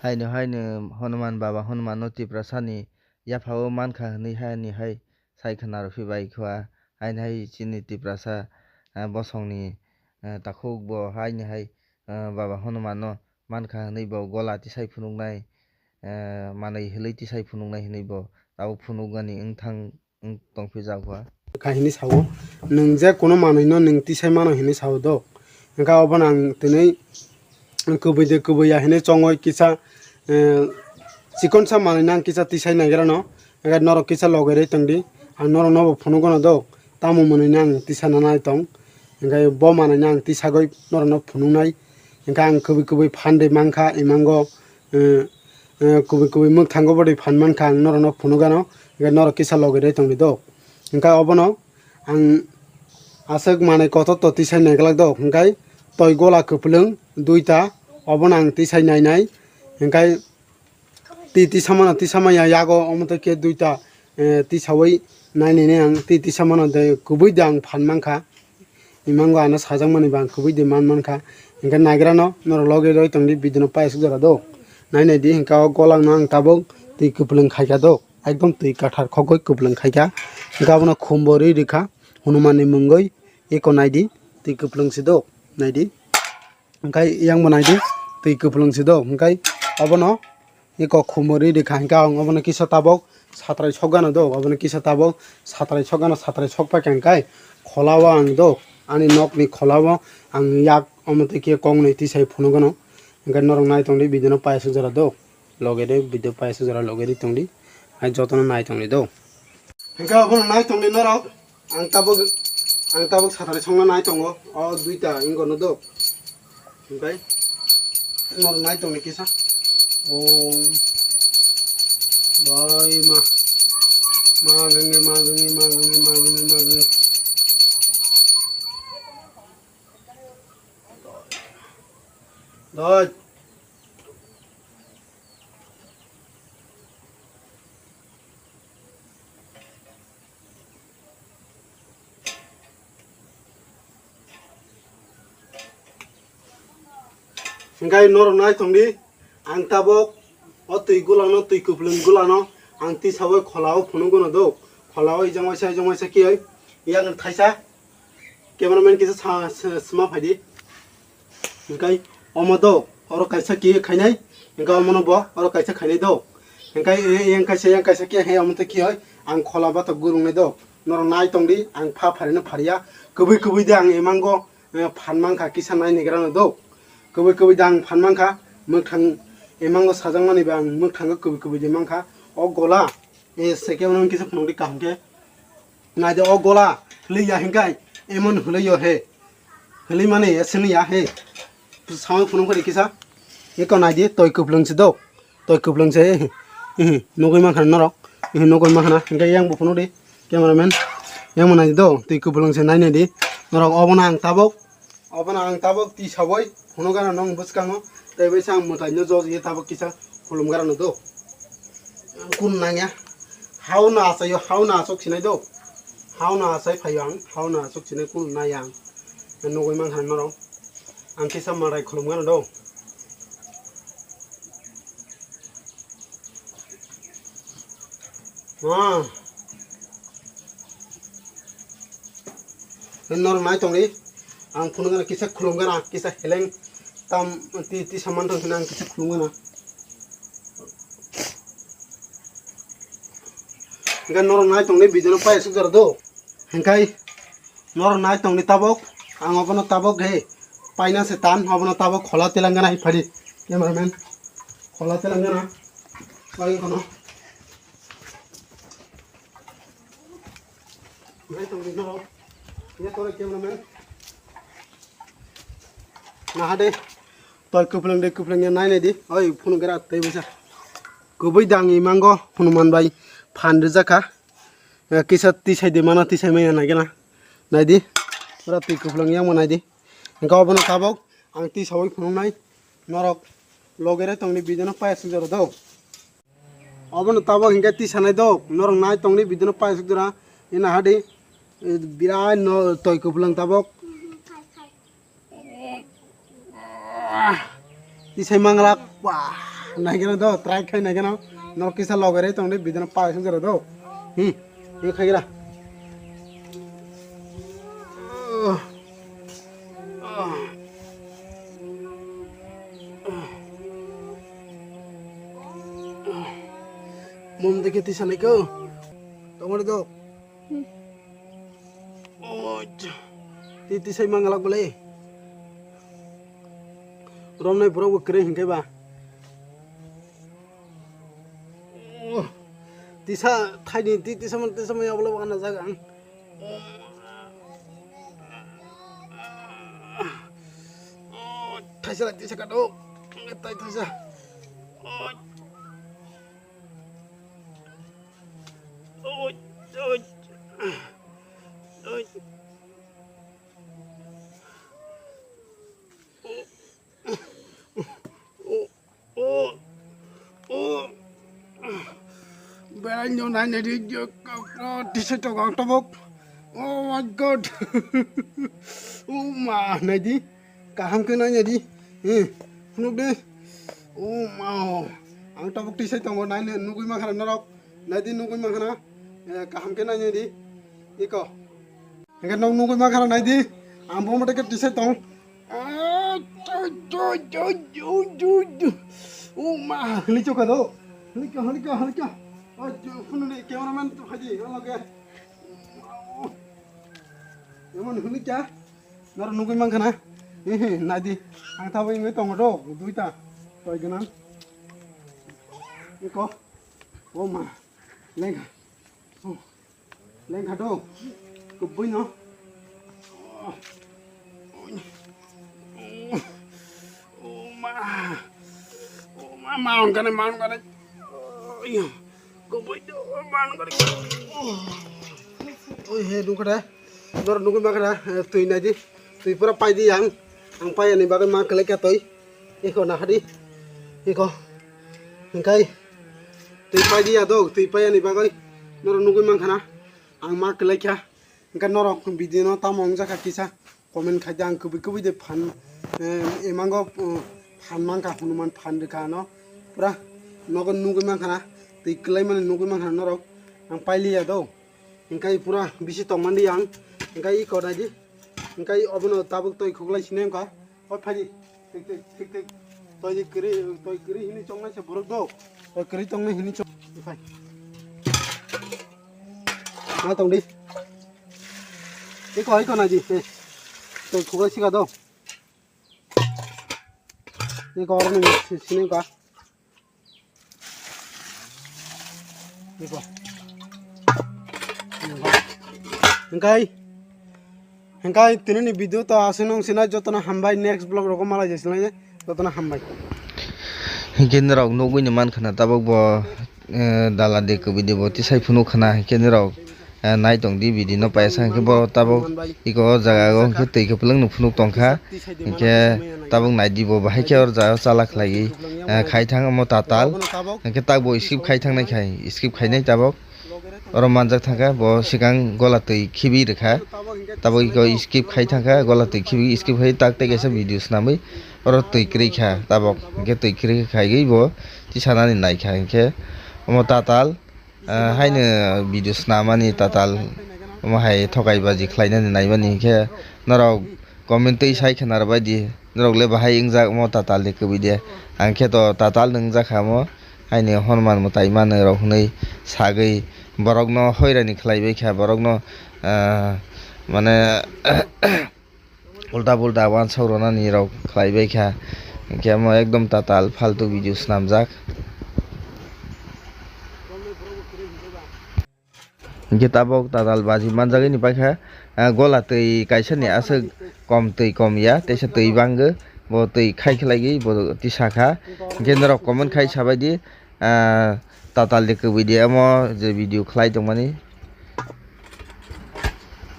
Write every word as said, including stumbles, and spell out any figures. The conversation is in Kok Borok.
Haino haino Hanuman, Baba Hanumanno Tiprasani yaphao mankha hwnwi haini hai sai khna rwphi bai kha. Haini hai chini Tiprasa, ah, bosongni, ah, takhuk bo haini hai, ah, Baba Hanumanno mankha hwnwi bo gola tisai phunuknai, ah, manwi hwnwi tisai phunuknai hwnwi bo tabuk phunukgani wngthang wng tongphi jak kha. Kha hini sao, nwng je kuno manwino nwng tisai mano hini sao do. Wngkha obono ang tini kubui de kubui ya hini chongoi kisa, eh, chikonsa manwino ang kisa tisai naigrano. Wngkha norok kisa logerwi tongdi, ang norokno bo phunukgano do, tamo manwino ang tisana nai tong. Wngkha bo manwino ang tisagwi norokno phunuknai. Wngkha ang kubui kubui phan de mankha imango, eh, eh, kubui kubui mwkthango bwdwi phan mankha ang norokno phunukgano, hwnkhe norok kisa logerwi tongdi do. Hwnkhe obono ang aswk manwi kotor to tisai naiglak do, hwnkhe toi gola kwplwng duita, obono ang tisai nainai, hwnkhe twi tisamano tisamaya yago omo tei khe duita, eh, tisaui nainai ang twi tisamano de kubui de ang phan mankha. Imango ano sajakmani bo ang kubui de man mankha. Hwnkhe naigrano norok logi roi tongdi video no paisuk jora do. Nai nai di hwnkhe o golak no ang tabuk twi kwplwng khaikha do. Ekdom twi kathar khogwi kwplwng khaikha. Hwnkhe abono khumbo rwi rwkha Hanuman ni mungwi. Eko nai di twi kwplwng si do. Nai di. Hwnkhe yang bo nai di twi kwplwng si do. Hwnkhe abono Eko khumui rwkha hwnkhe ang obono kisa tabuk satrai sokgano do, obono kisa tabuk satrai sokgano, satrai sokpaikha hwnkhe kholao ang do, ani nokni kholao ang yak omo twi khe koknwi tisai phunukgano. Hwnkhe norok nai tongdi video no paisuk jora do, loge de video paisuk jora loge ri tongdi, hai jotono nai tongdi do. Hwnkhe obono nai tongdi norok. Ang tabuk, ang tabuk satari songna nai tongo. O duita wngkha no do. Hwnkhe norok nai tongni kisa. Om. Doi ma. Ma genge, ma genge, ma genge, ma genge, ma genge. Doi. Hwnkhe norok nai tongdi, ang tabuk o twi gulano, twi kwplwng gulano ang tisaui kholao phunukgwno do, kholao ijang waisa, ijang waisa kiyoi, yang thaisa. Cameraman kisa sa, sa, sma phaidi. Hwnkhe omo do, oro kaisa ki khainai, hwnkhe omono bo oro kaisa khainai do. Hwnkhe e, yang kaisa, yang kaisa ki hai omo tei ki hoi, ang khola batok gurung nai do. Norok nai tongdi, ang pha pharino phariya. Kwbwi kwbwi de ang emango, eh, phan mankha kisa nai negra no do. Kwbwi kwbwi de ang phan mankha, mwkhang emango sajakmani ba ang mwkhango kwbwi kwbwi de mankha. O gola, eh, second round kisa phunukdi kaham khe. Naidi o gola hwlwi ya hinkai emon hwlwi yo he. Hwlwi mani ya sini ya he. Samung phunuk phari kisa. Eko naidi toi kwplwng si do. Toi kwplwng se. Ihi nugui mankha norok. Ihi nugui mankha hinkai yang bo phunuk di. Cameraman. Yang bo naidi do. Toi kwplwng se nai naidi. Norok obono ang tabuk. Obono ang tabuk twi saui phunukgana nong bwskango, tei bai sang mwtaino jojagwi tabuk kisa khulumgana no do. Ang kunu nangya, hao no achaio, hao no achuk sinai do, hao no achai phaio ang, hao no achuk sinai kunu nai ang, nugui mankha norok, ang kisa mwtai khulumgana do. Ma. Norok nai tongdi, ang phunukgana kisa khulumgana, kisa heleng tam ti, ti saman tong hwnwi ang kisa khulumgana. Hwnkhe norok nai tongdi, video no paisuk jora do. Hwnkhe norok nai tongdi tabuk, ang obono tabuk he paina se tan, obono tabuk khola telangana hai phari, cameraman. Khola telangana. Pai kono. Nai tongdi norok. Ye tore cameraman. Naha de. Toi kwplwng de kwplwng ya nai nai di. Oi phunuk gra tei bisa. Kubui dang imango Hanuman bai phan rijak kha. Eh, kisa tisai de mana tisai maya nai gana. Nai di. Ora twi kwplwng yang ma nai di. Hwnkhe obono tabuk ang tisaui phunuknai. Norok logere tongni video no payasuk jora do. Obono tabuk hinkhe tisanai do, norok nai tongni video no paisuk jora. Ina hadi, eh, birai no toi kwplwng tabuk. Tisai manglak, wah. Naigeno do, try khai naigeno. No kisa logere tongde bidino pa sung jero do. Hmm. Ini khai gira. Mom de keti sanai ko. Tongore do. Ti, ti sai mangalak bole. Romnai borok bo kwrwi hinkai ba. Tisa thaini ti, tisa man, tisa man yabole bo ana jaga ang. Thaisa lai tisa kato. Tai thaisa. Oi, oi. Oi. Berai no nai nai di, tisai tongo ang tabuk. Oh my God. Oh ma, nai di. Kaham khe nai nai di. Eh, phunuk di. Oh ma. Ang tabuk tisai tongo, nai nai nugui mankha norok. Nai di nugui mankha na. Eh, kaham khe nai nai di. Iko. Hingke nog nugui mankha nai di, ang bo mate khe tisai tong. Ah, tui, tui, tui, tui, tui, tui. O ma, hwnwi chukha do. Hwnwi kha, hwnwi kha, hwnwi kha. Oi, phununi cameraman tu phaidi, o loge. Emon hwnwi kha. Noro nugui mankha na. Ehe, nai di. Ang thabo wngwi tongo do, duita. Toi gwnang. Iko. O ma. Lengkha. Oh. Lengkha do. Kubui no. Oh ma. Oh ma, maung kane, maung kane. Kubui do, maung kane. Oi, he, nukha da. Noro nugui mankha da, twi nai di. Twi pura pai di ang. Ang pai ani bagwi ma kwlai kha twi. Iko na hadi. Iko. Hingkai. Twi pai di ya do, twi pai ani bagwi. Noro nugui mankha na. Ang ma kwlai kha. Hingke norok video no tamo wngjakha kisa comment khai di, ang kubui kubui de phan, eh, emango, eh, phan mankha, Hanuman phan rwkha ano. Pura nogo nugui mankha na. Twi kwlai mani nugui mankha na norok. Ang pai liya do. Hingke pura bisi tongmani ang. Hingke i kor nai di. Hingke obono tabuk twi khuklai sini wngkha. Hoi phaidi. Tik tik tik tik. Twi kwrwi, twi kwrwi hini chongnai se borok do. Twi kwrwi tongnai hini chong. Phai. Ma tong di. Iko, iko nai di. Eh. Twi khuklai sika do. Iko oroni sini wngkha. Iko. Hingkai, hingkai tinini video to aswk nung sinai, jotono hambai, next vlog rogo malai jai sinai, jotono hambai. Hingke norok nugui ni mankha na tabuk bo, eh, dala de kubui de bo tisai phunuk khana, hingke norok eh, nai tong di video no paisa hingke bo tabuk iko o jaga o hingke twi kwplwng no phunuk tongkha hingke tabuk nai di bo bahai khe o jaga o chala khlai, eh, khai thang omo tatal hingke tak bo skip khai thang nai khai skip khai nai tabuk oro manjak thangkha bo swkang gola twi khibi rwkha tabuk iko skip khai thangkha gola twi khibi skip khai tak tei kaisa video swnamwi oro twi kwrwi kha tabuk hingke twi kwrwi kha khaigwi bo tisa nani nai kha hingke omo tatal. Ah, haino video swnamani tatal omo hai thokai baji khlainani naimani hinkhe norok comment twi sai khe narwkbaidi norok le bahai wngjak omo tatal ni kwbui de ang khe to tatal no wngjak kha omo haino Hanuman mwtai manwi rok hwnwi sagwi borok no hoirani khlaibai kha borok no ah, mane ulta pulta uansuk rwnani rok khlai bai kha, hinkhe omo ekdom tatal faltu video swnamjak. Hinkhe tabuk tatal baji manjagwi ni paikha, ah, gola twi kaisa ni aswk kom twi kom ya, teisa twi bangwi bo twi khai khlaigwi bo tisa kha, hinkhe norok comment khai sabaidi, ah, tatal de kwbui de omo je video khlai tongmani.